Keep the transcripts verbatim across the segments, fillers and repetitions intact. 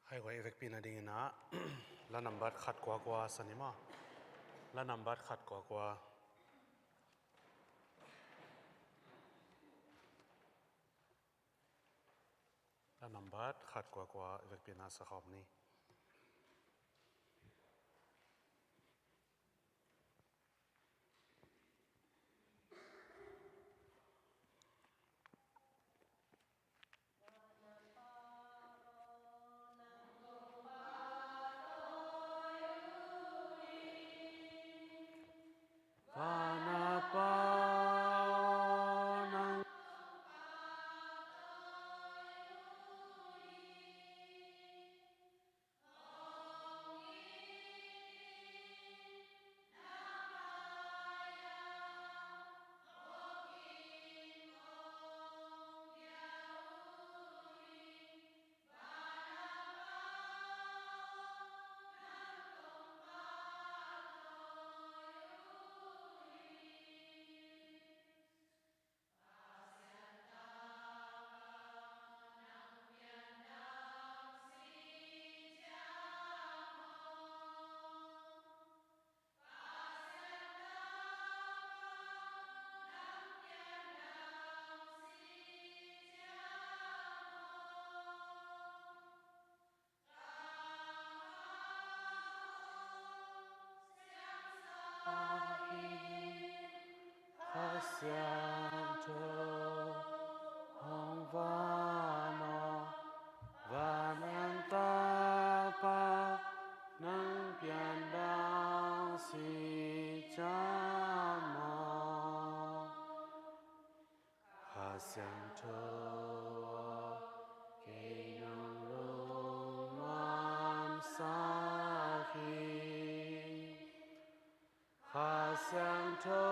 Ai guai, i vekpi nadingin ah la nambat khat kua kua sa ni maw? La nambat khat kua kua. La nambat khat kua kua i vekpi na sa khawm ni. Kha Siangtho hong van aw, vantung Tapa nang pian dang si ciat maw. Kha Siangtho, kei nong lungnuam sak hi. Kha Siangtho,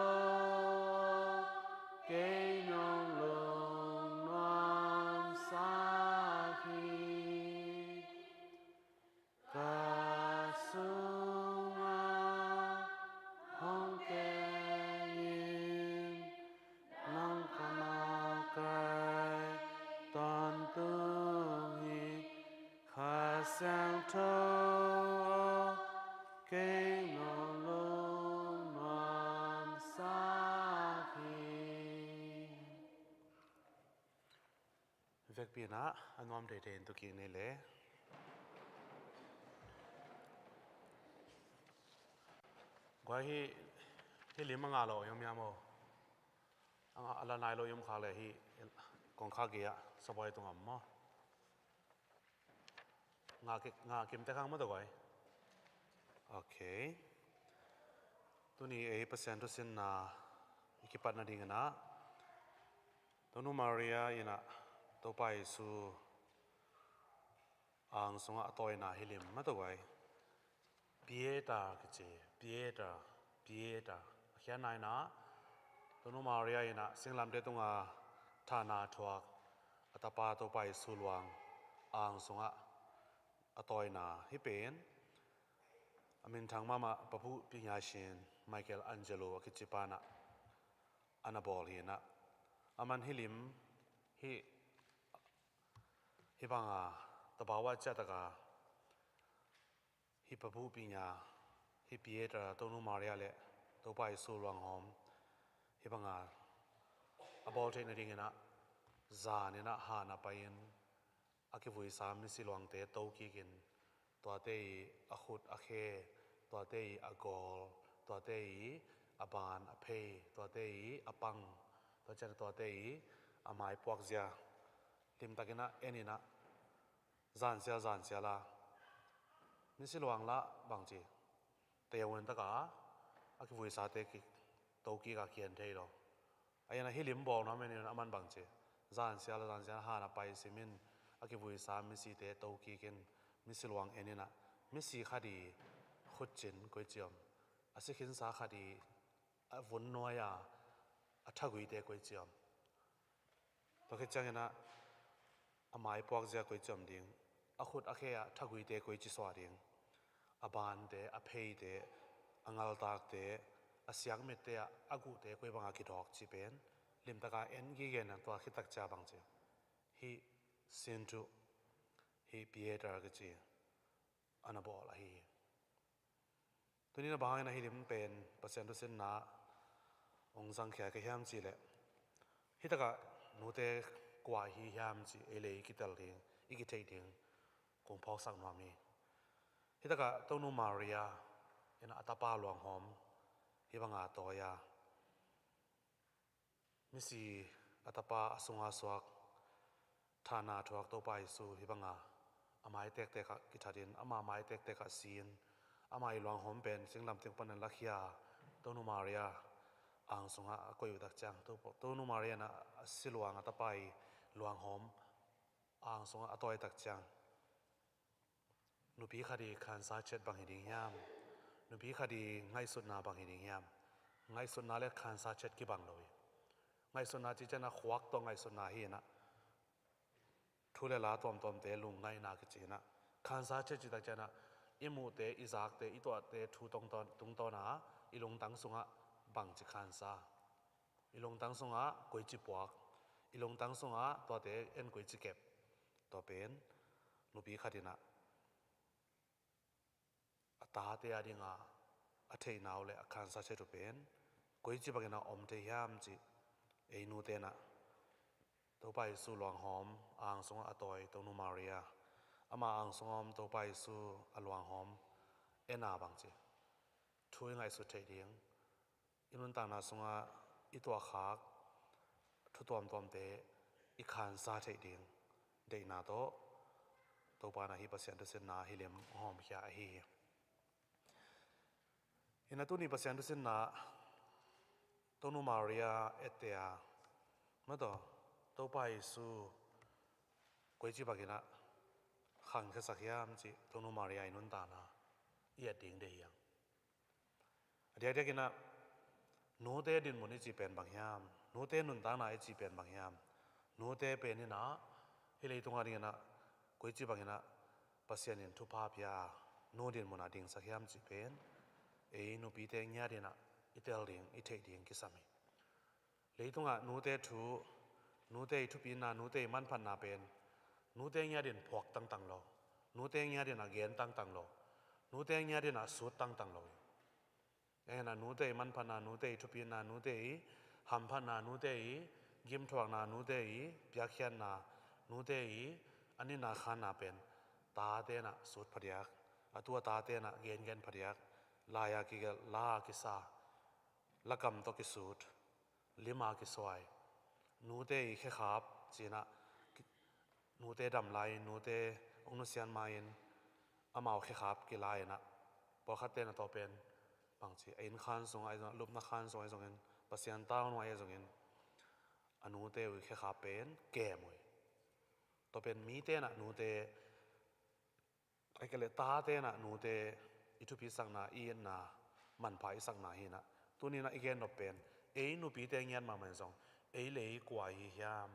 kei nong lungnuam sak hi. Ka sungah hong kei in, nang ka makai tawntung hi. Kha Siangtho, kei nong lungnuam sak hi. Vekpi na a nuam teitei in tu kik ni le. Guai, hi, hi lim a ngah lo i om hiam aw? A ngah, a la nai lo i om khak le hi kongkhak gei ah sabuai tung om maw? Ngah ki-, ngah kim te khang maw tawh guai. Ok. Tuni ei Pasian thusinna i kipat nadingin ah Tonu Maria in ah Topa Jesu ang sungah a tawina hi lim mah tawh guai. Pieta kici, Pieta, Pieta. A khiatna in ah Tonu Maria in ah singlamteh tunga thahna thuak a tapa Topa Jesu luang ang sungah a tawina hi pen. A minthang mahmah Papua New Guinea sin Michelangelo a kici pa in ah a na bawl hi in ah, aman hi lim, hi, hi banga tabau a ciah taka hi Papua New Guinea, hi Pieta, Tonu Maria le Topa Jesu luanghawm hi banga a bawl theih nadingin ah zan in ah han a pai-in a kivuisa misi luangte to kikin, tuate i a khut a khe, tuate i a gawl, tuate i a ban a phei, tuate i a pang, tua ciang tuate i a mai puakzia limtakin ah en in ah, zansial zansial a misi luang lah bangci teu un taka a kivuisate kik, to kik a kian thei lo. A ian a hi lim bawl nuam en in ah aman bangci, zansial zansial han a pai simin a kivuisa misite to kikin misi luang en in ah, misi khat i khutcin koi ci om, a si khinsa khat i a vun nuai a a thaguite koi ci om. Tua khit ciangin ah a mai puakzia koi ci om ding, a khut a khe a thaguite koi ci suah ding, a bante, a pheite, a ngaltakte, a siakmitte ah a guhte koi banga kidawk ci pen limtaka en gige in ah tua khit tak cia bangci, hi sin tu hih Pieter kici a na bawl ahi hi. Tuni-in a bang hangin a hih lim pen Pasian thusinna hong zangkhia ka hiam cih leh, hih takah nute kua i hi hiam cih ei le ei kitel ding, i kitheih ding kong phawksak nuam hi. Hih takah Tonu Maria in a tapa luanghawm hih banga tawi a, misi a tapa a sunga suak, thahna thuak Topa Jesu hih banga a mai tektek ah kithatin, ama mai tektek ah si-in, ama i luanghawm pen singlamteh panin lakhia Tonu Maria ang sungah a koih uh tak ciang, To-, Tonu Maria in a siluang a tapa i luanghawm ang sungah a tawi tak ciang, nupi khat i khansa chet bang hi ding hiam? Nupi khat i ngaihsutna bang hi ding hiam? Ngaihsutna le khansa chet kibang lo hi. Ngaihsutna cih ciangin a khuak tawh ngaihsutna hi-in a, thu le la tuamtuamte lungngaihna kici-in a, khansa chet cih tak ciangin a, i muhte, i zakte, i tuahte thu tungtawn, tungtawn a, i lungtang sungah bangci khansa, i lungtang sungah koici puak, i lungtang sungah tuate en koici kep. Tua pen nupi khat in a, a tate a dinga a theihna uh le a khansa chet uh pen koici bangin a om thei hiam cih ei nute in a, Topa Jesu luanghawm ang sungah a tawi Tonu Maria, ama ang sungah om Topa Jesu a luanghawm en a bangci thu i ngaihsut theih ding, i nuntakna sungah i tuahkhak thu tuamtuamte i khansa theih ding deihna tawh Topa in a hih Pasian thusinna hih lim hong hawmkhia ahi hi. Hi-in a tuni Pasian thusinna Tonu Maria etteh a, mataw, Topa Jesu koici bangin a khangkhiasak hiam cih Tonu Maria i nuntakna i et ding deih hi hang. A diakdiakin a, nute dinmun i cih pen bang hiam? Nute nuntakna i cih pen bang hiam? Nute pen in a, hih leitung a dingin a, koici bangin a Pasian in thupha pia a, nu dinmun a dingsak hiam cih pen ei nupite ngiatin a i tel ding, i theih ding kisam hi. Leitungah nute thu, nute i thupitna, nute i manphatna pen nute ngiatin phuak tangtang lo, nute ngiatin a gen tangtang lo, nute ngiatin a sut tangtang lo hi. Ahi hangin a nute i manphatna, nute i thupitna, nute i hamphatna, nute i gimthuakna, nute i piakkhiatna, nute i a nitna khanna pen tate in a sut phadiak, a tu a tate in a gengen phadiak, lai a kigelh, la a kisa, lakam tawh kisut, lim a kisuai, nute i khekhap ci-in a, ki-, nute dam lai-in, nute hong nusiat ma-in, amau khekhap kilai-in a, pawlkhatte in a tua pen bangci, a inn khan sungah ahi zongin, lupna khan sungah ahi zongin, Pasian tau nuai ahi zongin, a nute uh i khekhap pen kem uh hi. Tua pen mite in a nute, ahih kei leh tate in a nute i thupisakna, i itna, manpha i sakna hi-in a, tuni-in a i gen nop pen ei nupite ngiat mahmah in zong ei le ei kua i hi hiam?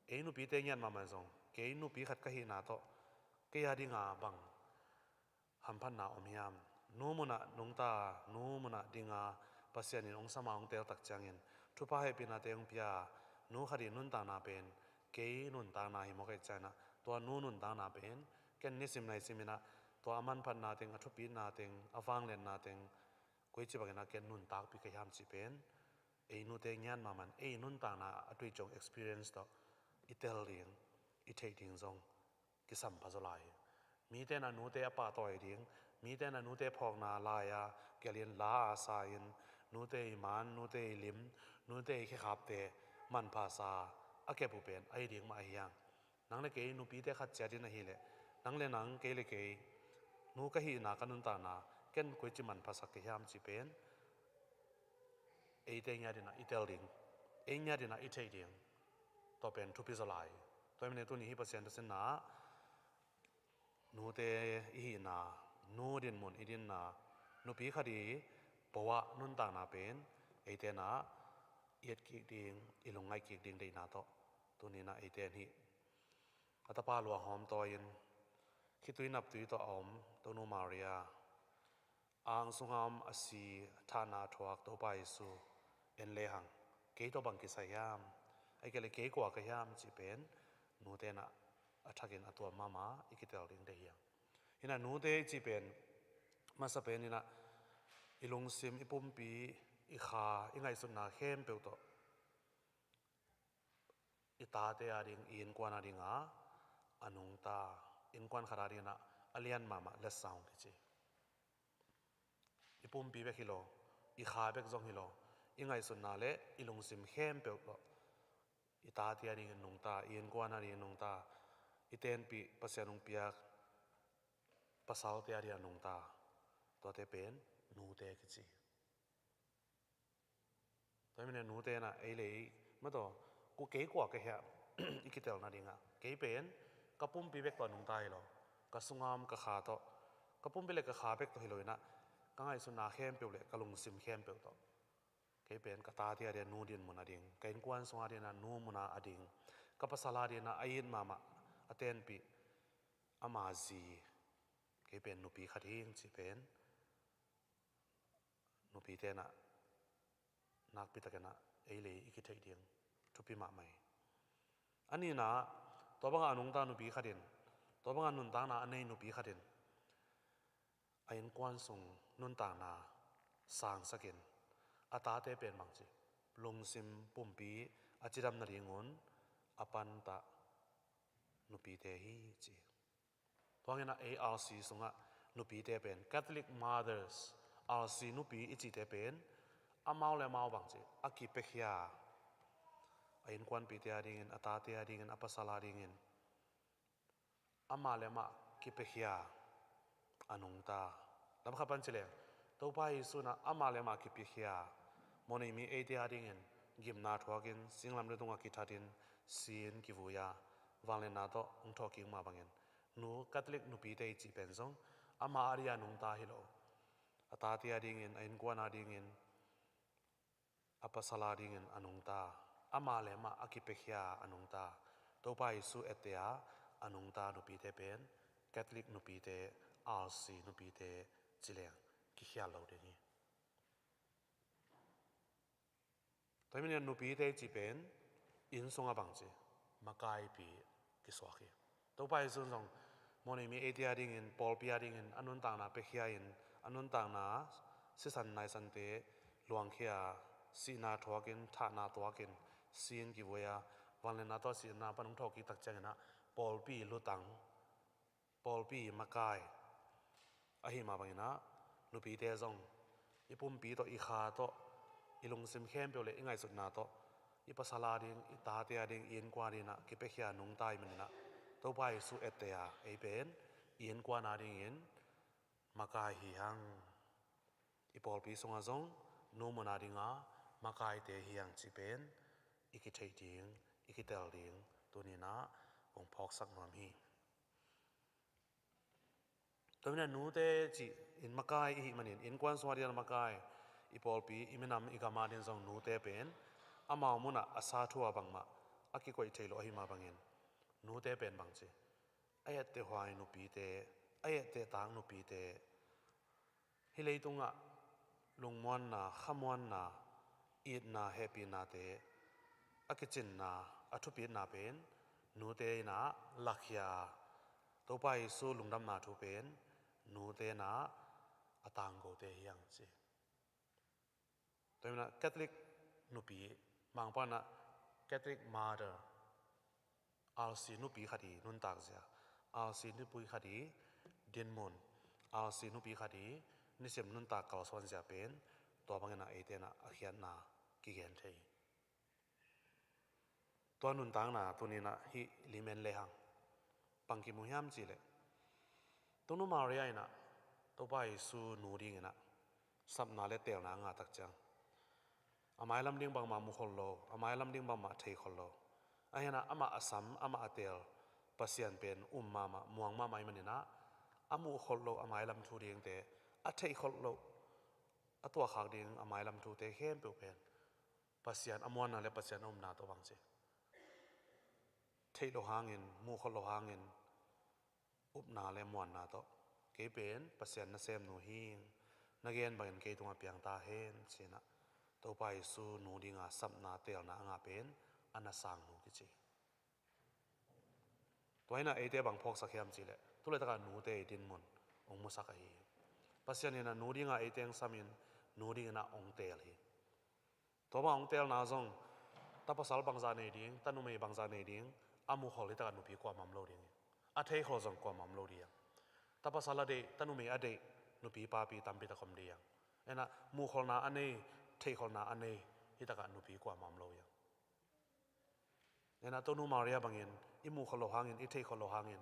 Ei nupite ngiat mahmah in zong kei nupi khat ka hihna tawh kei a dinga bang hamphatna om hiam? Nu munah nungta, nu munah dinga Pasian in hong sam a hong teel tak ciangin thupha hehpihnate hong pia a, nu khat i nuntakna pen kei nuntakna hi mawk ahih ciangin a, tua nu nuntakna pen ken nisim naisim in a, tua a manphatna teng, a thupitna teng, a vangliatna teng koici bangin a ken nuntakpih ka hiam cih pen ei nute ngiat mahmah in ei nuntakna a tui ciang experience tawh i tel ding, i theih ding zong kisam pha zaw lai hi. Mite in a nute a pahtawi ding, mite in a nute phawkna lai-a kigelhin la a sa-in, nute i man, nute i lim, nute i khekhapte manpha sa a kep uh pen ahi ding mah ahi hang. Nang le kei nupite khat ciat in ahih leh, nang le nang, kei le kei, nu ka hihna, ka nuntakna ken koici manphasak ka hiam cih pen eite ngiat in a i tel ding, ei ngiat in a i theih ding, tua pen thupi zaw lai. Tua ahih manin tuni hih Pasian thusinna ah nute i hihna, nu dinmun i dinna, nupi khat i po ah nuntakna pen eite in a i et kik ding, i lungngaih kik ding deihna tawh tuni-in a eite in hih a tapa luanghawm tawi-in khitui naptui tawh a om Tonu Maria, ang sunga om a si, thahna thuak Topa Jesu en lehang kei tawh bang kisai hiam, ahih kei leh kei kua ka hiam cih pen nute in a a thakin a tuam mahmah i kitel ding deih hi hang. Hi-in ah nute i cih pen masa pen in ah i lungsim, i pumpi, i kha, i ngaihsutna khempeuh tawh i tate ading, i innkuan ading ah a nungta, innkuan khat ading in ah a lian mahmah letsong kici. I pumpi bek hi lo, i kha bek zong hi lo, i ngaihsutna le i lungsim khempeuh tawh i tate adingin nungta, i innkuan adingin nungta, i tenpih, Pasian hong piak pasalte adingin nungta, tuate pen nute kici. Tua hi manin ah nute in ah ei le ei, mataw, kua, kei kua ka hiam i kitel nading ah, kei pen ka pumpi bek tawh nungta hi lo, ka sungam, ka kha tawh, ka pumpi le ka kha bek tawh hi lo in ah, ka ngaihsutna khempeuh le ka lungsim khempeuh tawh kei pen ka tate ading ah nu dinmun ading, ka innkuan sung ading ah nu mun ading, ka pasal ading ah a it mahmah, a tenpih, ama zi, kei pen nupi khat hi ing cih pen nupite in ah nakpi takin ah ei le ei i kitheih ding thupi mahmah hi. A nihna, tua bangah a nungta nupi khat in, tua bangah nuntakna a nei nupi khat in a innkuan sung nuntakna sangsakin, a tate pen bangci, lungsim, pumpi a cidam nadingun a pantah nupite hi ci. Tua hi-in ah ei R C sungah nupite pen, Catholic Mothers, R C nupi i cihte pen amau le amau bangci, a kipiakhia, a innkuanpihte adingin, a tate adingin, a pasal adingin amah le amah kipiakhia a nungta. Lam khat pan ci leng, Topa Jesu in ah amah le amah kipiakhia, mawhnei mi eite adingin gimna thuakin, singlamteh tungah kithatin, si-in kivui a, vangliatna tawh hong thawhkik mah bangin, nu, Catholic nupite i cih pen zong ama ading a nungta hi lo, a tate adingin, a innkuan adingin, a pasal adingin a nungta, amah le amah a kipiakhia a nungta, Topa Jesu etteh a a nungta nupite pen Catholic nupite, R C nupite ci leng kikhial lo ding hi. Tua hi manin ah nupite i cih pen inn sungah bangci, makaipi kisuak hi. Topa Jesu in zong mawhnei mi eite adingin, pawlpi adingin a nuntakna piakhia-in, a nuntakna sisan naisante luangkhia, sihna thuakin, thahna tuakin, si-in kivui a, vangliatna tawh sihna pan hong thawhkik tak ciangin ah pawlpi lutang, pawlpi makai ahih mah bangin ah, nupite zong i pumpi tawh, i kha tawh, i lungsim khempeuh le i ngaihsutna tawh, i pasal ading, i tate ading, i innkuan ading ah kipiakhia nungta ahih manin ah, Topa Jesu etteh a ei pen i innkuan adingin makai hi hang. I pawlpi sungah zong nu mun ading a makaite hi hang cih pen i kitheih ding, i kitel ding tuni-in ah kong phawksak nuam hi. Tua hi manin ah nute cih in makai i hih manin, innkuan sung ading a makai, i pawlpi, i minam, i gam ading zong nute pen amau munah a sa thu a bangmah a kikoih thei lo ahih mah bangin, nute pen bangci, a etteh huai nupite, a etteh tak nupite, hih leitungah lungmuanna, khamuanna, itna, hehpihnate a kicinna, a thupitna pen nute in ah lakhia a, Topa Jesu lungdamna thu pen nute in ah a tangkote hi hang ci. Tua hi manin ah Catholic nupi, Mangpau in ah Catholic mother, R C nupi khat i nuntak zia, R C nupi khat i dinmun, R C nupi khat i nisim nuntak kalsuan zia pen tua bangin ah eite in ah a khiatna kigen thei. Tua nuntakna tuni-in ah hih lim en lehang bang kimu hiam cih leh, Tungnu Maria in ah Topa Jesu nu dingin ah sapna le teelna a ngah tak ciang, a mailam ding bangmah mu khol lo, a mailam ding bangmah thei khol lo. Ahi hang amah a sam, amah a teel Pasian pen um mahmah, muang mahmah ahih manin ah, a muh khol lo a mailam thu dingte, a theih khol lo a tuahkhak ding a mailam thute khempeuh pen Pasian a muanna le Pasian a upna tawh bangci, theih loh hangin, muh khol loh hangin, upna le muanna tawh, "Kei pen Pasian nasemnu hi ing, na gen bangin kei tungah piang ta hen," ci-in ah Topa Jesu nu dinga sapna teelna a ngah pen a nasang nu kici. Tua hi-in ah eite bang phawksak hiam cih leh, tu laitak ah nute i dinmun hong musak ahi hi. Pasian in ah nu ding a eite hong samin, nu ding in ah hong teel hi. Tua bang hong teelna zong, ta pasal bangzah nei ding, ta numei bangzah nei ding, a mukhol hi tak ah nupi kuamah om lo ding hi. A theikhol zong kuamah om lo ding hi. Ta pasal a deih, ta numei a deih, nupi papi tampi tak om ding hi. Hi-in ah mukholna a nei, theikholna a nei, hi tak ah nupi kuamah om lo hi. Hi-in ah Tonu Maria bangin, i mukhol loh hangin, i theikhol loh hangin,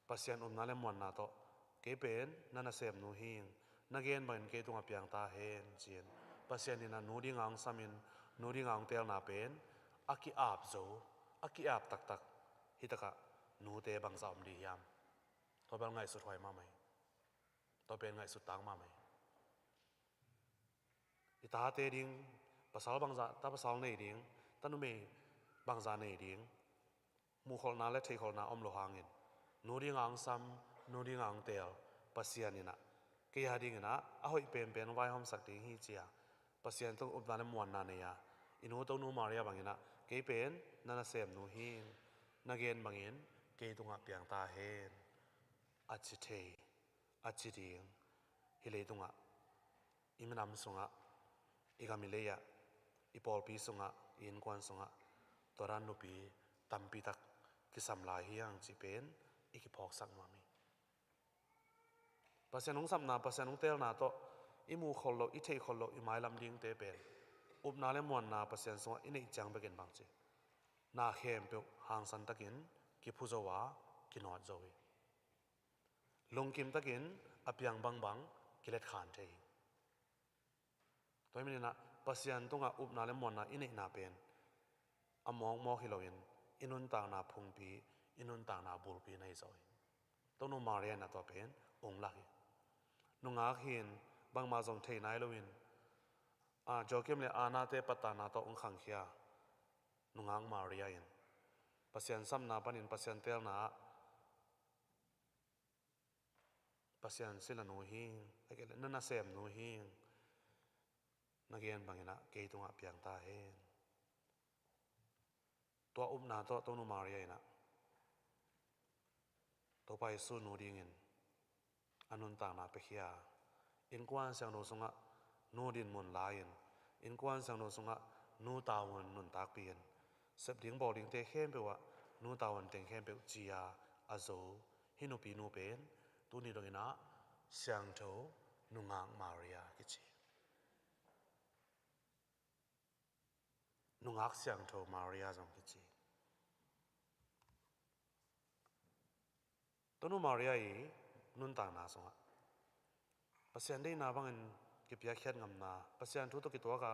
Pasian upna le muanna tawh, "Kei pen na nasemnu hi ing, na gen bangin kei tungah piang ta hen," ci-in, Pasian in ah nu ding a hong samin, nu ding a hong teelna pen a ki-ap zo, a ki-ap taktak, hi tak ah nute bangzah om ding hiam? Tua bel ngaihsut huai mahmah hi. Tua pen ngaihsut tak mahmah hi. I tate ding, pasal bangzah, ta pasal nei ding, ta numei bangzah nei ding, mukholna le theikholna om loh hangin, nu ding a hong sam, nu ding a hong teel Pasian in ah, kei a ding in ah a hoih penpen vaihawmsak ding hi ci-a, Pasian tung upna le muanna nei a, i nu Tonu Maria bangin ah, "Kei pen na nasemnu hi ing, na gen bangin kei tungah piang ta hen," a ci thei, a ci ding, hih leitungah, i minam sungah, i gam i lei ah, i pawlpi sungah, i innkuan sungah, tua dan nupi tampi tak kisam lai hi hang cih pen i kiphawksak nuam hi. Pasian hong sapna, Pasian hong teelna tawh i mukhol loh, i theihkhol loh, i mailam dingte pen upna le muanna Pasian sungah i neih ciang bekin bangci, na khempeuh hangsan takin kiphu zo a, kinawt zo hi. Lungkim takin a piang bangbang kiletkhan thei hi. Tua hi manin ah Pasian tungah upna le muanna i neihna pen a mawkmawk hi loin, i nuntakna phungpi, i nuntakna bulpi na hi zaw hi. Tonu Maria in ah tua pen hong lak hi. Nungak hi-in, bangmah zong thei nai loin, a, Joachim le Anna-te pattanna tawh hong khangkhia nungak Maria in Pasian sapna panin Pasian teelna ah, "Pasian silanu hi ing, a kei le na nasemnu hi ing, na gen bangin ah kei tungah piang ta hen." Tua upna tawh Tonu Maria in ah Topa Jesu nu dingin a nuntakna piakhia, innkuan siangtho sungah nu dinmun la-in, innkuan siangtho sungah nu tavuan nuntakpih in, sep ding bawl dingte khempeuh ah nu tavuan teng khempeuh ci-a a zo hih nupinu pen tuni dongin ah Siangtho Nungak Maria kici. Nungak Siangtho Maria zong kici. Tonu Maria i nuntakna sungah Pasian deihna bangin kipiakkhiat ngamna, Pasian thu tawh kituak a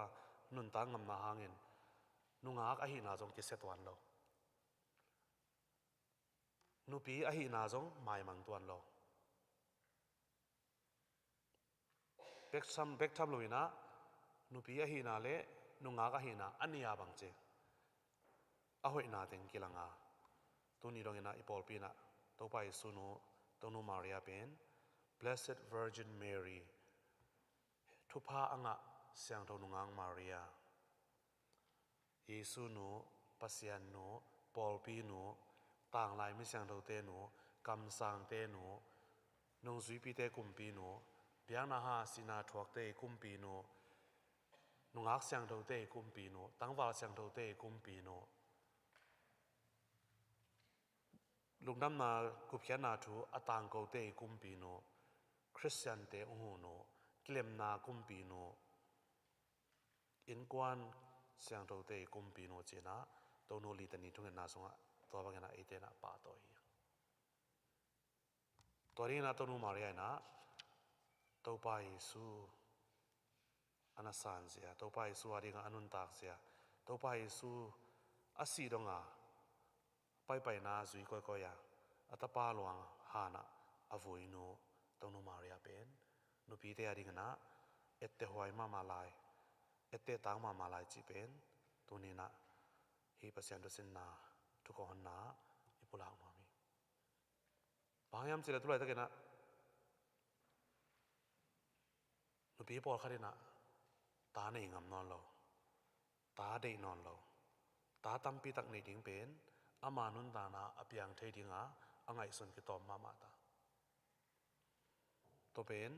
nuntak ngamna hangin nungak ahihna zong kisia tuan lo. Nupi ahihna zong maimang tuan lo. Bek tham, bek tham loin ah nupi ahihna le nungak ahihna a nih a bang ci a hoihna teng kilang a, tuni dongin ah i pawlpi in ah Topa Jesu nu, Tonu Maria pen Blessed Virgin Mary, thupha a ngah Siangtho Nungak Maria, Jesu nu, Pasian nu, pawlpi nu, tanglai mi siangthote nu, kamsangte nu, nungzuipite kumpi nu, biakna hang sihna thuakte i kumpi nu, nungak siangthote i kumpi nu, tangval siangthote i kumpi nu, lungdamna gupkhiatna thu a tangkote i kumpi nu, Khristiante hong hu nu, kilemna kumpi nu, innkuan siangthote i kumpi nu ci-in ah Tonu Litany thungetna sungah tua bangin ah eite in ah pahtawi hi. Tua dingin ah Tonu Maria in ah Topa Jesu a na sanzia, Topa Jesu a dingah a nuntakzia, Topa Jesu a sih dong a paipaina zui kawikawi a, a tapa luang hanah a vui nu Tonu Maria pen nupite a dingin ah etteh huai mahmah lai, etteh tak mahmah lai cih pen tuni-in ah hih Pasian thusinna, thukhawhonna i pulak nuam hi. Bang hang hiam cih leh tu laitakin ah nupi pawlkhat in ah ta nei ngam nawn lo, ta deih nawn lo, ta tampi tak neih ding pen ama nuntakna a piang thei dinga a ngaihsun kitawm mahmah ta. Tua pen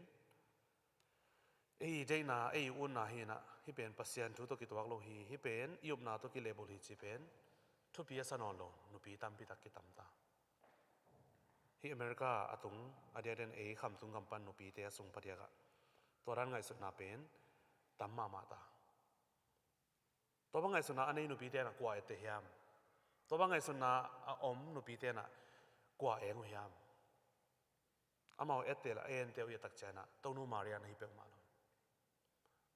ei deihna, ei utna hi inah, hih pen Pasian thu tawh kituak lo hi, hih pen i upna tawh kilehbulh hi cih pen thupi a sa nawn lo nupi tampi tak kitam ta. Hih America a tung a diakdiakin ei khamtung gam pan nupite a sung phadiakah tua dan ngaihsutna pen tam mahmah ta. Tua bang ngaihsutna a nei nupite inah kua etteh hiam? Tua bang ngaihsutna a om nupite inah kua eng uh hiam? Amau etteh le a ente uh i et tak ciangin ah Tonu Maria na hi peuhmah lo.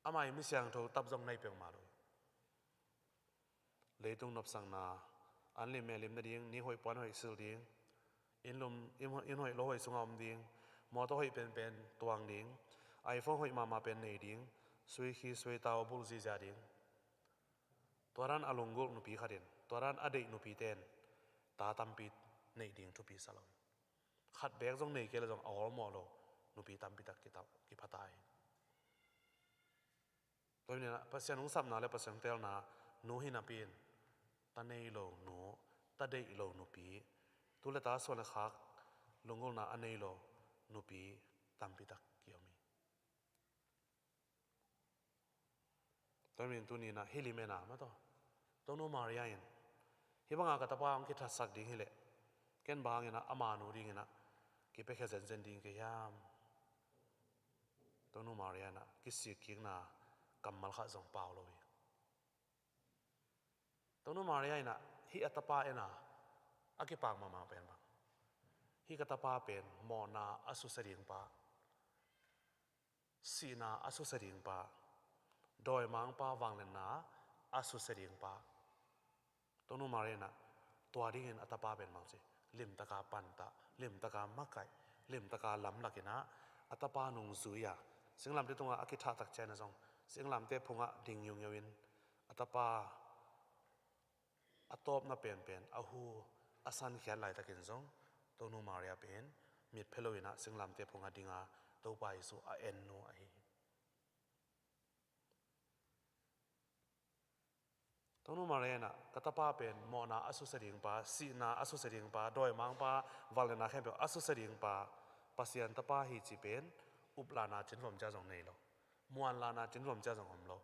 Amah i misiangtho tap zong na hi peuhmah lo. Leitung nopsakna, an lim meh lim nading, ni hoih puan hoih sil ding, inn lum, inn, inn hoih lo hoih sungah om ding, mawtaw hoih penpen tuang ding, iPhone hoih mahmah pen nei ding, sui khi sui tau a bulh zihziah ding. Tua dan a lunggulh nupi khat in, tua dan a deih nupite in ta tampi neih ding thupi sa lo. Khat beek zong nei kei le zong a awlmawh lo nupi tampi tak kitau, kipha ta hi. Tua hi inah Pasian hong sapna le Pasian hong teelna nu hi napi in ta nei lo nu, ta deih lo nupi, tu le ta suan le khak lunggulhna a nei lo nupi tampi tak kiom hi. Tua hi in tuni inah hih lim en a, mawtaw, Tonu Maria in hih banga ka tapa hong kithatsak ding hileh ken bang hangin ah ama nu ding inah kipiakhia zenzen ding ka hiam? Tonu Maria inah kisikkikna kammal khat zong pau lo hi. Tonu Maria inah hih a tapa en a, a kipak mahmah pen bang, hih ka tapa pen mawhna a susia ding pa, sihna a susia ding pa, dawimangpa vangliatna a susia ding pa. Tonu Maria inah tua dingin a tapa pen bangci limtaka pantah, limtaka makaih, limtaka lamlak inah a tapa nungzui a, singlamteh tungah a kithah tak ciangin ah zong singlamteh phungah ding ngiungeu in a tapa a tawpna penpen a hu a sankhiat laitakin zong Tonu Maria pen mitphe lo inah singlamteh phungah dinga Topa Jesu a en nu ahi hi. Tonu Maria inah ka tapa pen mawhna a susia ding pa, sihna a susia ding pa, dawimangpa vangliatna khempeuh a susia ding pa, Pasian tapa hi cih pen uplahna cinlawm cia zong nei lo, muanlahna cinlawm cia zong om lo.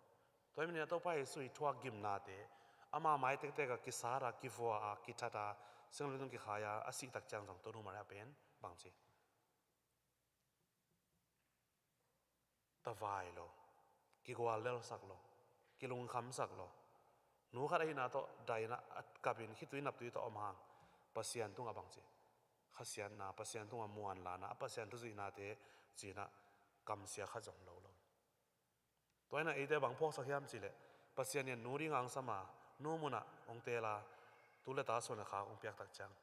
Tua hi manin a Topa Jesu i thuak gimnate ama mai tektek a kisat a, kivua a, kithat a, singlamteh tung kikhai a, a sih tak ciang zong Tonu Maria pen bangci tavai lo, kiguallelsak lo, kilungkhamsak lo. Nu khat ahihna tawh daina a kapin khitui naptui tawh om hang Pasian tungah bangci khasiatna, Pasian tungah muanlahna, a Pasian thuzuihnate cinah kamsia khat zong lo lo. Tua inah eite bang phawksak hiam cihleh Pasian in nu ding angsam a, nu munah hong teel a, tu le ta suan le khak hong piak tak ciang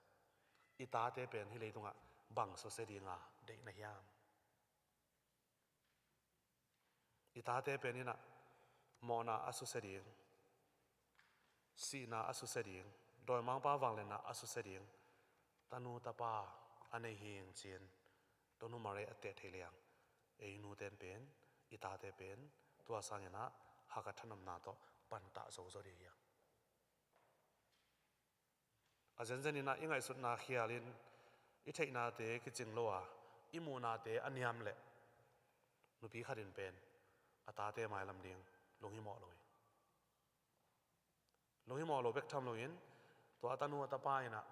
i tate pen hih leitungah bang susia dinga deih na hiam? I tate pen inah mawhna a susia ding, sihna a susia ding, dawimangpa vangliatna a susia ding tanu tapa a nei hing cin Tonu Maria a teh thei liang. Ei nuten pen, i tate pen tua sangin ah hak a thanopna tawh pantah zo zaw ding hi a. A zenzen inah i ngaihsutna khialin i theihnate kicing lo a, i muhnate a niam leh nupi khat in pen a tate mailam ding lunghimawh lo hi. Lunghimawh lo bek tham loin tua a tanu a tapa inah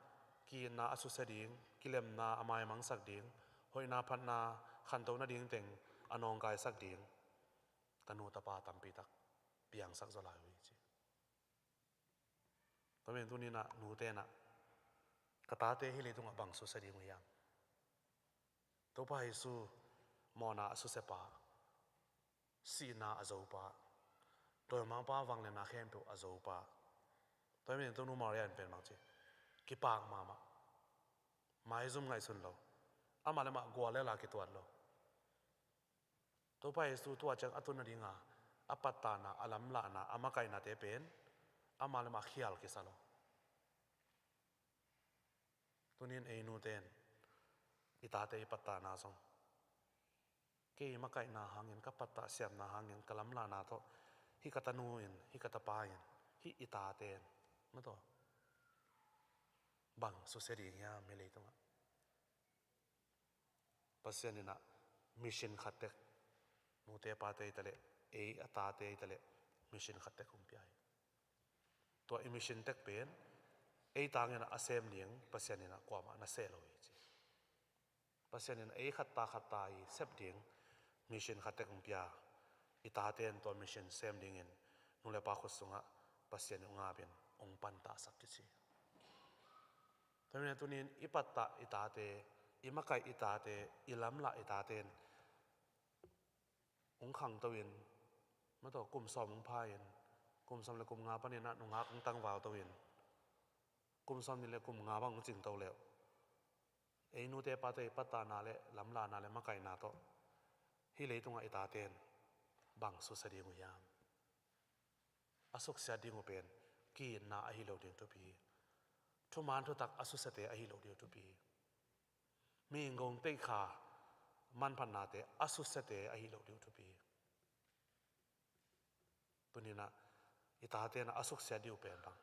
ki-itna a susia ding, kilemna a maimangsak ding, hoihna phatna khantoh nading teng a nawngkaisak ding tanu tapa tampi tak piangsak zaw lai uh hi ci. Tua men tuni inah nute inah ka tate hih leitungah bang susia ding uh hiam? Topa Jesu mawhna a susia pa, sihna a zo pa, dawimangpa vangliatna khempeuh a zo pa. Tua men Tonu Maria in pen bangci kipak mahmah, maizum ngaihsun lo, amah le amah guallel a kituat lo. Topa Jesu tua ciang a tun nadinga a pattahna, a lamlahna, a makaihnate pen amah le amah khial kisa lo. Tunin ei nute in i tate i pattahna zong, kei i makaihna hangin, ka pattah siamna hangin, ka lamlahna tawh hih ka tanu in, hih ka tapa in, hih i tate in, mawtaw, Bang susia ding hiam hih leitungah? Pasian in ah mission khat tek, nute pate hi ta leh, ei a tate hi ta leh, mission khat tek hong pia hi. Tua i mission tek pen ei tangin ah a sem ding Pasian in ah kuamah na seh lo hi ci. Pasian in ei khatta khatta i sep ding mission khat tek hong pia. I tate in tua mission sem dingin nu le pa khut sungah Pasian in hong apin hong pantahsak kici. Tua hi manin tunin i pattah i tate, i makaih i tate, i lamlah i tate in hong khangto in, mataw kum sawm hong pha in, kum sawm le kum nga panin ah nungak hong tangvalto in, kum sawm nih le kum nga bang hong cingto leh, ei nute pate i pattahna le lamlahna le makaihna tawh hih leitungah i tate in bang susia ding uh hiam? A suksiat ding uh pen ki-itna ahi lo ding thupi hi. Thuman thutak a susiate ahi lo ding thupi hi. Mi in gong teih kha manphatnate a susiate ahi lo ding thupi hi. Tuninah i tate in a suksiat ding uh pen bang?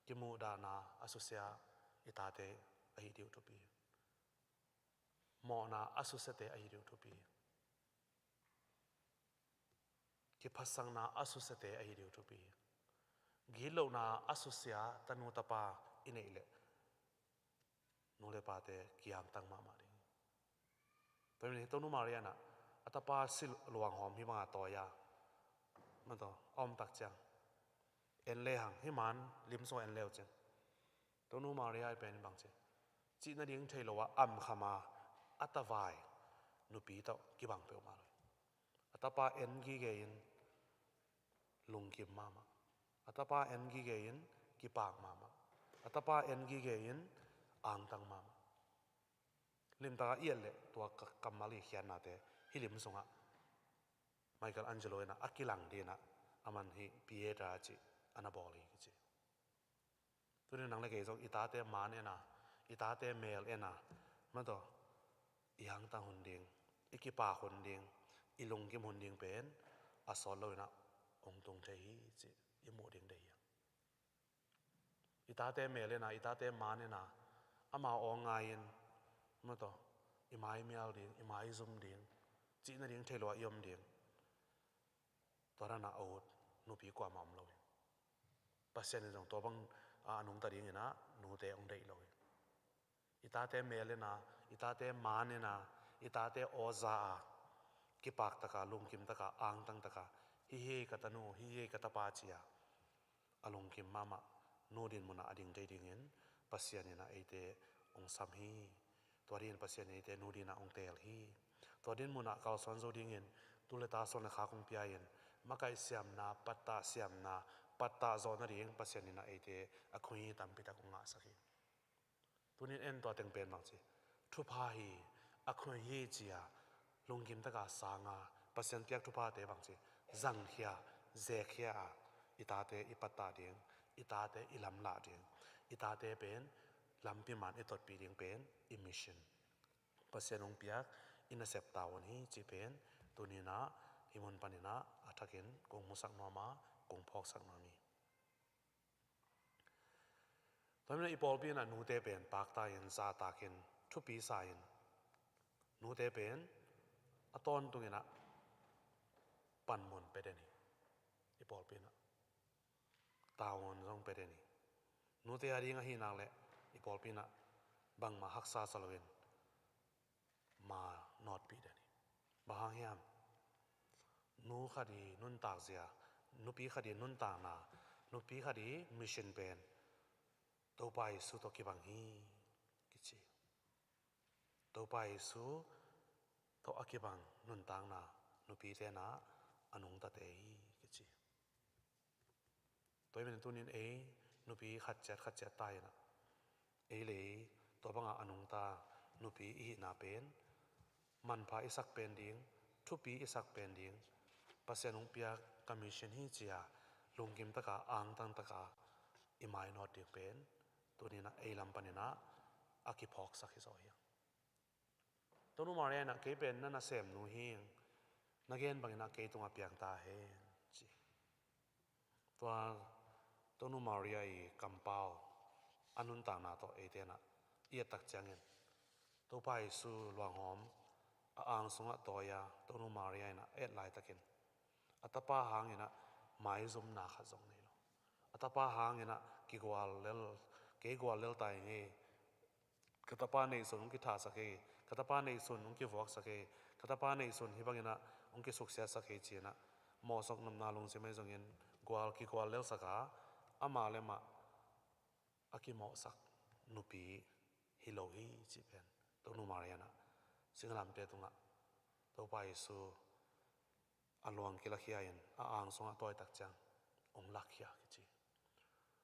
Kimuhdahna a susia i tate ahi ding thupi hi. Mawhna a susiate ahi ding thupi hi. Kiphatsakna a susiate ahi ding thupi hi. Gitlohna a susia tanu tapa i neih leh nu le pate kiangtang mahmah ding hi. Tua hi manin Tonu Maria in ah a tapa si luanghawm hih banga tawi a, mataw a om tak ciang en lehang, hih man lim sungah en le uh cin, Tonu Maria i pen in bang ci, cih nading thei lo a amkham a a tavai nupi tawh kibang peuhmah lo hi. A tapa en gige in lungkim mahmah. A tapa en gige in kipak mahmah. A tapa en gige in angtang mahmah. Limtak a i et leh tua ka-, kammal i khiatnate hih lim sungah Michelangelo in ah a kilang dingin ah aman hih Pieta cih a na bawl hi kici. Tunin nang le kei zong i tate maan en a, i tate mel en a, mataw i angtang hun ding, i kipak hun ding, i lungkim hun ding pen a sawt loin ah hong tung thei hi cih i muh ding deih hi. I tate mel en a, i tate maan en a, amau aw ngai-in, mataw i mai mial ding, i mai zum ding, cih nading thei lo a i om ding. Tua dan a ut nupi kuamah om lo hi. Pasian in zong tua bang a nungta dingin ah nute hong deih lo hi. I tate mel en a, i tate maan en a, i tate aw za a, kipak taka, lungkim taka, angtang taka, hih hi ka tanu, hih hi ka tapa ci a, a lungkim mahmah nu din munah a ding thei dingin Pasian in ah eite hong sam hi. Tua dingin Pasian in eite nu dinah hong teel hi. Tua din munah kalsuan zo dingin tu le ta, suan le khak hong pia-in makaih siamna, pattah siamna, pattah zawh nading Pasian in ah eite a khuihi tampitak hong ngahsak hi. Tunin en tua teng pen bang ci, thupha hi, a khuihi ci a, lungkim taka sang a, Pasian piak thuphate bang ci, zangkhia, zekkhia a, i tate i pattah ding, i tate i lamlah ding, i tate pen lampi man i totpih ding pen i mission. Pasian hong piak i nasep tavuan hi cih pen tuninah hih mun paninah a thakin kong musak nuam a, kong phawksak nuam hi. Tua hi manin i pawlpi inah nute pen pakta in, zahtak in, thupi sa in, nute pen a tawntung inah panmun pia den hi. I pawlpi inah tavuan zong pia den hi. Nute a ding ahih nak leh i pawlpi inah bangmah haksa sa loin ma nawtpih den hi. Bang hang hiam? Nu khat i nuntak zia, nupi khat i nuntakna, nupi khat i mission pen Topa Jesu tawh kibang hi kici. Topa Jesu tawh a kibang nuntakna nupi tenah a nungtate hi kici. Tua hi manin tunin ei nupi khat ciat khat ciat ta inah ei le ei tua bangah a nungta nupi i hihna pen manpha i sak pen ding, thupi i sak pen ding, Pasian hong piak ka mission hi ci a lungkim taka, angtang taka i mainawt ding pen tuninah ei lam paninah a kiphawksak hi zaw hi. Tonu Maria inah kei pen na nasemnu hi ing, na gen banginah kei tungah piang ta hen ci. Tua Tonu Maria i kampau a nuntakna tawh eite in ah i et tak ciangin, Topa Jesu luanghawm a ang sungah tawi a, Tonu Maria in ah a et laitakin, a tapa hangin ah maizumna khat zong nei lo. A tapa hangin ah kigual lel, kei gual lel ta ing ei, ka tapa neihsun hong kithahsak ei, ka tapa neihsun hong kivuaksak ei, ka tapa neihsun hih bangin ah hong kisuksiatsak ei ci-in ah mawhsok nopna lungsim ahi zongin gual, kigual lelsak a, amah le amah a kimawhsak nupi hi lo hi cih pen Tonu Maria in ah singlamteh tungah Topa Jesu a luang kilakhia in a ang sungah tawi tak ciang hong lakkhia kici.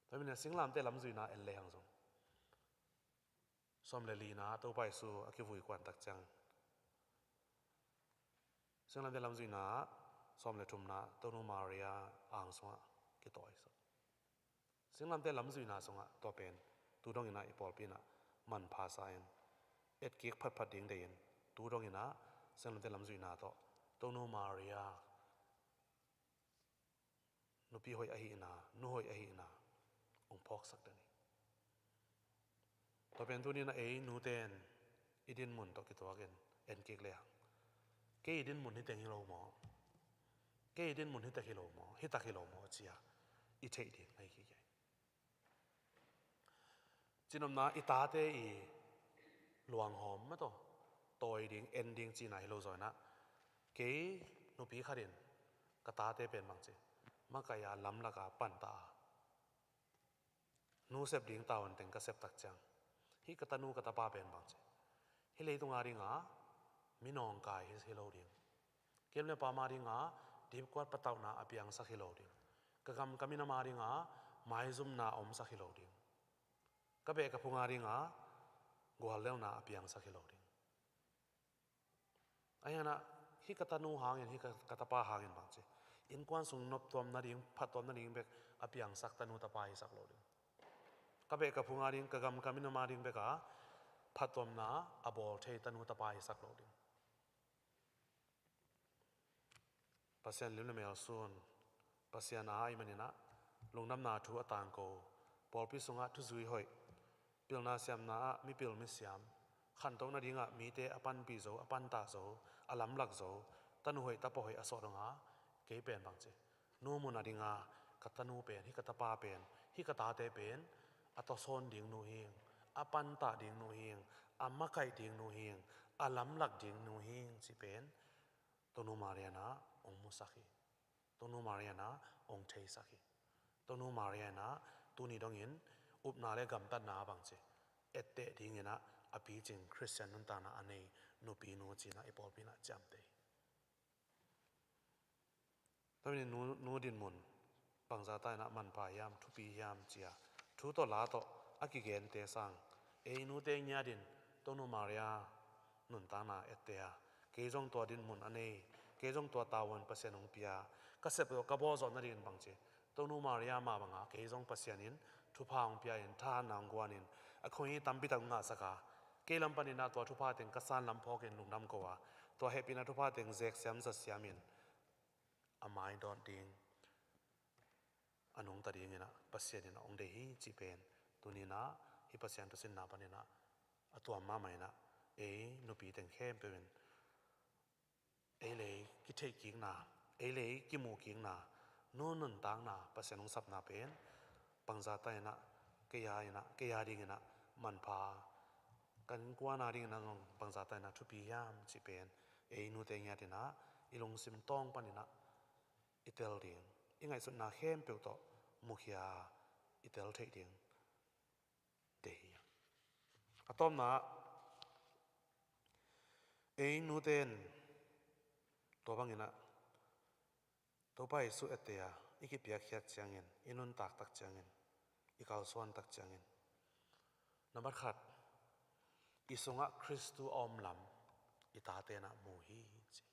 Tua hi manin ah singlamteh lamzuina en lehang zong, sawm le lina Topa Jesu a kivui kuan tak ciang, singlamteh lamzuina sawm le thumna Tonu Maria ang sungah kitawisak. Singlamteh lamzuina sungah tua pen tu dongin ah i pawlpi in ah manpha sa in, etkik phatphat ding dei in, tu dongin ah singlamteh lamzuina tawh Tonu Maria nupi hoih ahihna, nu hoih ahihna hong phawksak den hi. Tua pen tuni in ah ei nute in i dinmun tawh kituakin en kik lehang, kei i dinmun hi teng hi lo maw, kei i dinmun hi tak hi lo maw, hi tak hi lo maw ci-a i theih ding ahi kik hi. Cinopna i tate i luanghawm mah tawh tawi ding, en ding cihna hi lo zaw in ah, kei nupi khat in ka tate pen bangci, makaih a, lamlak a, pantah a, nu sep ding tavuan teng ka sep tak ciang, hih ka tanu ka tapa pen bangci, hih leitung a ding a mi nawngkai hi, hi lo ding, ka lem le paam a ding a dipkuat patauhna a piangsak hi lo ding, ka gam ka minam a ding a maizumna a omsak hi lo ding, ka beh ka phung a ding a guallelhna a piangsak hi lo ding. Ahi hang in ah hih ka tanu hangin, hih ka, ka tapa hangin bangci, innkuan sung noptuam nading, phattuam nading bek a piangsak tanu tapa hisak lo ding. Ka beh ka phung a ding, ka gam ka minam a ding bek a phattuamna a bawl thei tanu tapa hisak lo ding. Pasian lim le mel sun, Pasian a ahih manin ah lungdamna thu a tangko, pawlpi sungah thuzui hoih, pilna siamna ah mipil misiam, khanto nadingah mite a panpih zo, a pantah zo, a lamlak zo, tanu hoih tapa hoih a sawh dong a, kei pen bangci, nu mun a ding a ka tanu pen, hih ka tapa pen, hih ka tate pen a tawsawn ding nu hi ing, a pantah ding nu hi ing, a makaih ding nu hi ing, a lamlak ding nu hi ing cih pen Tonu Maria in ah hong musak hi. Tonu Maria in ah hong theisak hi. Tonu Maria in ah tuni dongin upna le gamtatna a bangci, etteh dingin ah a picing Khristian nuntakna a nei nupi nu ci-in ah i pawlpi in ah ciamteh hi. Tua hi manin nu, nu dinmun bangzah ta in ah manpha hiam, thupi hiam ci-a thu tawh la tawh a kigente sang, ei nute ngiat in Tonu Maria nuntakna etteh a, kei zong tua dinmun a nei, kei zong tua tavuan Pasian hong pia, ka sep zawh ka bawl zawh nadingin bangci, Tonu Maria mah bang a kei zong Pasian in thupha hong pia in, thahatna hong guan in, a khuahi tampi tak hong ngahsak a, kei lam panin ah tua thupha teng ka san lam phawkin lungdam ko a, tua hehpihna thupha teng zeksiam zatsiam in a mai dawt ding, a nungta dingin ah Pasian in ah hong deih hi cih pen tuni in ah hih Pasian thusinna panin ah a tuam mahmah in ah, ei nupi teng khempeuh in ei le ei kitheih kikna, ei le ei kimuh kikna, nu nuntakna Pasian hong sapna pen bangzah ta in ah kei a in ah, kei a dingin ah manpha, ka innkuan a dingin ah zong bangzah ta in ah thupi hiam cih pen ei nute ngiat in ah i lungsim tawng panin ah i tel ding, i ngaihsutna khempeuh tawh mukhia i tel theih ding deih hi. A tawpna ah, ei nute in tua bangin ah Topa Jesu etteh a i kipiakkhiat ciangin, i nuntak tak ciangin, i kalsuan tak ciangin, nambat khat, i sungah Khristu a om lam i tate in ah mu hi ci.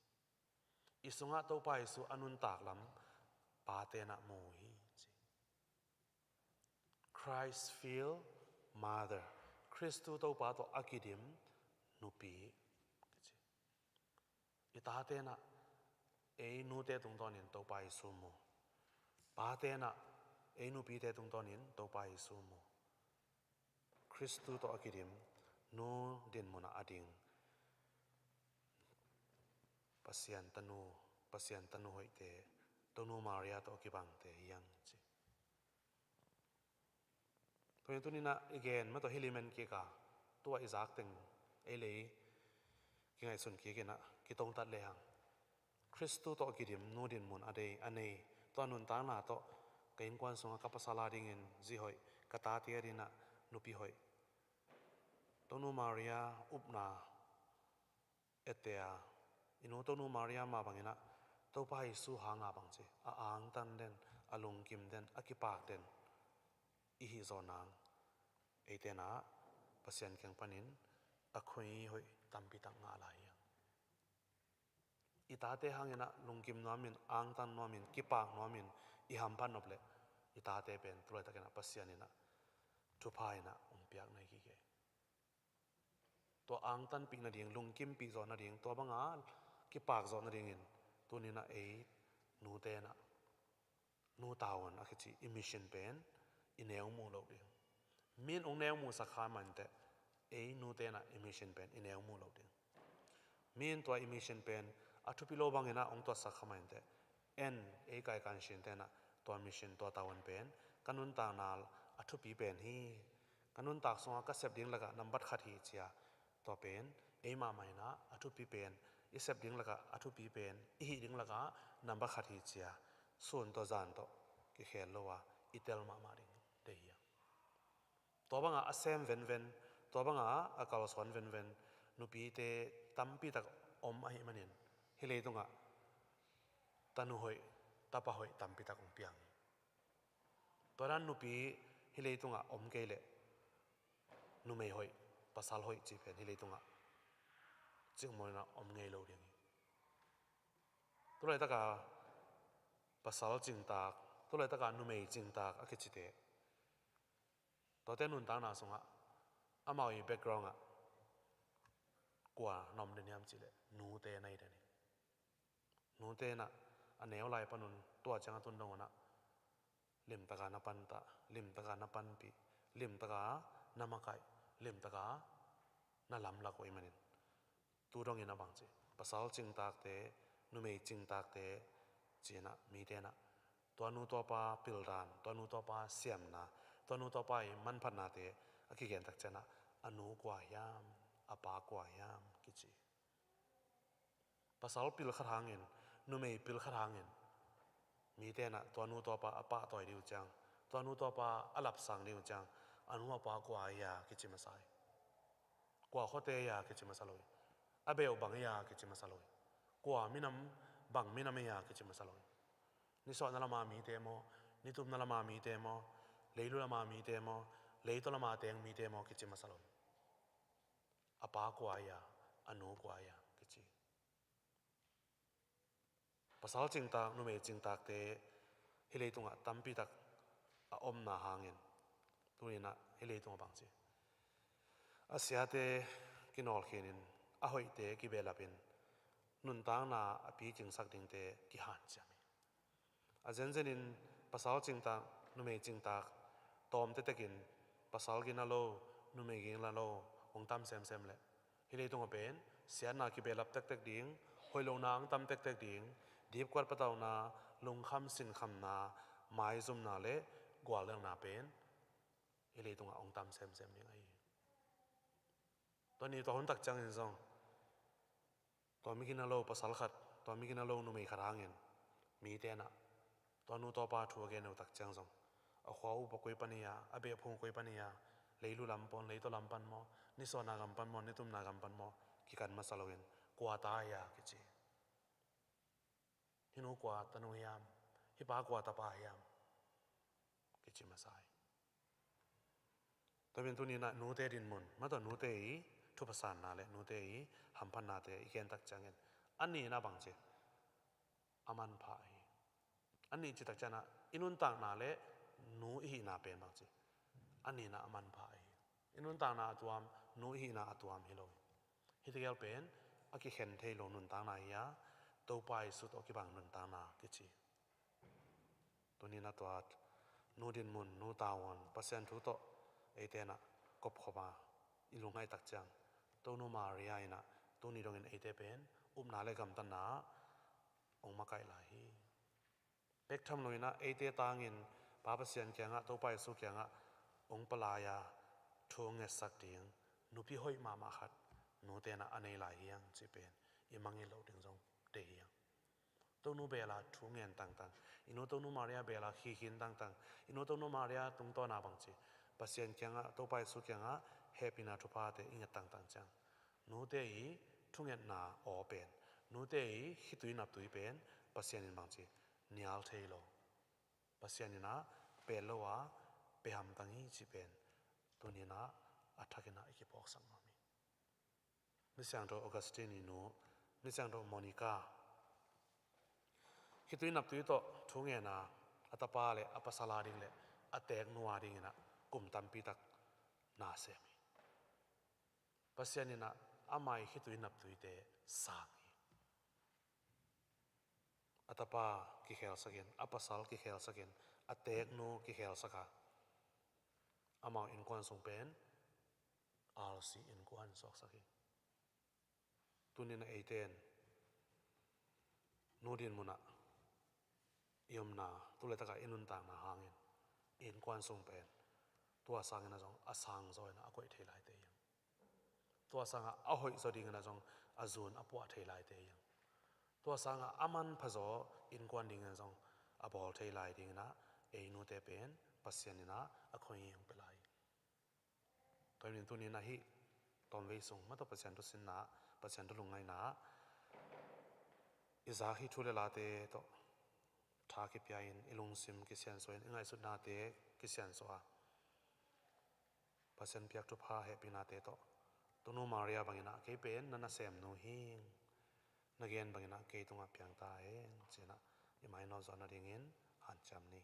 I sungah Topa Jesu a nuntak lam pate in ah mu hi ci. Christ-filled mother. Khristu Topa tawh a kidim nupi kici. I tate in ah ei nute tungtawnin Topa Jesu mu. Pate in ah ei nupite tungtawnin Topa Jesu mu. Khristu tawh a kidim, nu dinmun ah a ding Pasian tanu, Pasian tanu hoihte, Tonu Maria tawh a kibangte hi hang ci. Tua hi tuninah i gen mah tawh hih limen kik a, tua i zak teng ei lei kingaihsun kik inah kitongtat lehang, Khristu tawh a kidim nu dinmun a dei a nei, tua nuntakna tawh ka innkuan sungah ka pasal a dingin zi hoih, ka tate a dinah nupi hoih, Tonu Maria upna ette a, i nu Tonu Maria mah banginah Topa Jesu hanga bangci a angtan den, a lungkim den, a kipak den i hih zawh nang, eitenah Pasian kiang panin a khui hoih tampitak ngah lai hi hang. I tate hanginah lungkim nuamin, angtan nuamin, kipak nuamin i hamphat nop leh i tate pen tulaitakinah Pasian inah thupha inah hong piak nai kik hi. Tua angtanpih nading, lungkimpih zawh nading, tua banga kipak zawh nadingin tuninah ei nutenah nu tavuan a kici i mission pen i neu muh loh ding. Mi in hong neu muhsak kha mah inteh, ei nutenah i mission pen i neu muh loh ding. Mi in tua i mission pen a thupi lo banginah hong tuatsak kha mah inteh, en ei kaikan sintenah tua mission, tua tavuan pen ka nuntakna a thupi pen hi. Ka nuntak sungah ka sep ding lakah nambat khat hi cia, tua pen ei mahmah inah a thupi pen, i sep ding lakah a thupi pen, i hih ding lakah nambat khat hi cia, sun tawh zan tawh kikhel lo a i tel mahmah ding deih hi hang. Tua banga a sem venven, tua banga a kalsuan venven nupite tampitak om ahih manin hih leitungah tanu hoih, tapa hoih tampitak hong piang hi. Tua dan nupi hih leitungah om kei leh numei hoih, pasal hoih cih pen hih leitungah cikmawh inah om ngei lo ding hi. Tulaitaka pasal cingtak, tulaitaka numei cingtak a kicite, tuate nuntakna sungah amau i background ah kua na om den hiam cihleh nute na hi den hi. Nute inah a neu lai panun tua ciang a tun dong unah limtaka na pantah, limtaka na panpih, limtaka na makaih, limtaka na lamlak uh ahih manin tu dongin a bangci, pasal cingtakte, numei cingtakte cinah mite inah tua nu tuapa pildan, tua nu tuapa siamna, tua nu tuapa i manphatnate a kigentak cianah a nu kua hiam, a pa kua hiam kici. Pasal pil khat hangin, numei pil khat hangin mite inah tua nu tuapa a pahtawi dih uh ciang, tua nu tuapa a lapsang dih uh ciang, a nu a pa kua hi a kici masa hi. Kua khuate hi a kici masa lo hi. A beh uh bang hi a kici masa lo hi. Kua minam, bang minam hi a kici masa lo hi. Nisuahna lama mite maw, nitumna lama mite maw, leilu lama mite maw, leitaw lama teng mite maw kici masa lo hi. A pa kua hi a, a nu kua hi a kici. Pasal cingtak, numei cingtakte hih leitungah tampitak a omna hangin tuninah hih leitungah bangci, a siate kinawlkhinin, a hoihte kibehlapin, nuntakna a picingsak dingte kihanciam hi. A zenzenin pasal cingtak, numei cingtak tawm tektekin pasal gina lo, numei gina lo hong tam semsem leh hih leitungah pen siatna kibehlap tektek ding, hoih lohna hong tam tektek ding, dipkuat patauhna, lungkham sinkhamna, maizumna le gualdelhna pen hih leitungah hong tam semsem ding ahi hi. Tua ni tua huntak ciangin zong tua mi gina lo pasal khat, tua mi gina lo numei khat hangin mite inah tua nu tuapa thu a gen uh tak ciang zong a khua uh pa koi pan hi a, a beh phung koi pan hi a, leilu lam pan, leitaw lam pan maw, nisuahna gam pan maw, nitumna gam pan maw kikan masa loin kua ta hi a kici. Hih nu kua tanu hiam, hih pa kua tapa hiam kici masa hi. Tua pen tuninah nute dinmun mah tawh nute i thupha sanna le nute i hamphatnate i gentak ciangin a nihna bangci a manpha hi. A nih citak cianah i nuntakna le nu i hihna pen bangci a nihna a manpha hi. I nuntakna a tuam, nu i hihna a tuam hi lo hi. Hih tegel pen a kikhen thei lo nuntakna hi a, Topa Jesu tawh kibang nuntakna kici. Tuninah tua nu dinmun, nu tavuan, Pasian thu tawh eite inah kopkhop a i lungngaih tak ciang, Tonu Maria in ah tuni dongin eite pen upna le gamtatna ah hong makaih lai hi. Pek tham lo in ah eite tangin Pa Pasian kiangah, Topa Jesu kiangah hong palai a thu hong ngetsak ding nupi hoih mahmah khat nute in ah a nei lai hi hang cih pen i mangngilh loh ding zong deih hi hang. Tonu bel a thu ngen tangtang, i nu Tonu Maria bel a khikhin tangtang, i nu Tonu Maria tungtawn a bangci Pasian kiangah, Topa Jesu kiangah hehpihna thuphate i nget tangtang ciang, nute i thungetna aw pen, nute i khitui naptui pen Pasian in bangci nial thei lo, Pasian in ah pet lo a pia hamtang hi cih pen tuni in ah a thak in ah i kiphawksak nuam hi. Misiangtho Augustine i nu, Misiangtho Monica, khitui naptui tawh thu ngen a, a tapa le a pasal a ding le a teeknu a ding in ah kum tampi tak na sem hi. Pasian in ah ama i khitui naptuite sang hi. A tapa kikhelsak in, a pasal kikhelsak in, a teeknu kikhelsak a, amau innkuan sung pen alsi innkuan suaksak hi. Tuni in ah eite in nu dinmun ah i omna, tu le tak a i nuntakna hangin i innkuan sung pen tua sangin ah zong a sangzaw in ah a koih thei laite hi hang. Tua sangah a hoihzaw ding in ah zong a zun a puah thei laite hi hang. Tua sangah a manphazaw innkuan ding in ah zong a bawl thei lai ding in ah ei nute pen Pasian in ah a khuahi hong pia lai hi. Tua hi manin tuni in ah hih tawmvei sung mah tawh Pasian thu sinna, Pasian thu lungngaihna, i zak hih thu le late tawh tha kipia in, i lungsim kisiansuah in, i ngaihsutnate kisiansuah a, Pasian piak thupha hehpihnate tawh, Tonu Maria bangin ah kei pen na nasemnu hi ing, na gen bangin ah kei tungah piang ta hen ci-in ah i mainawt zawh nadingin hanciam ni.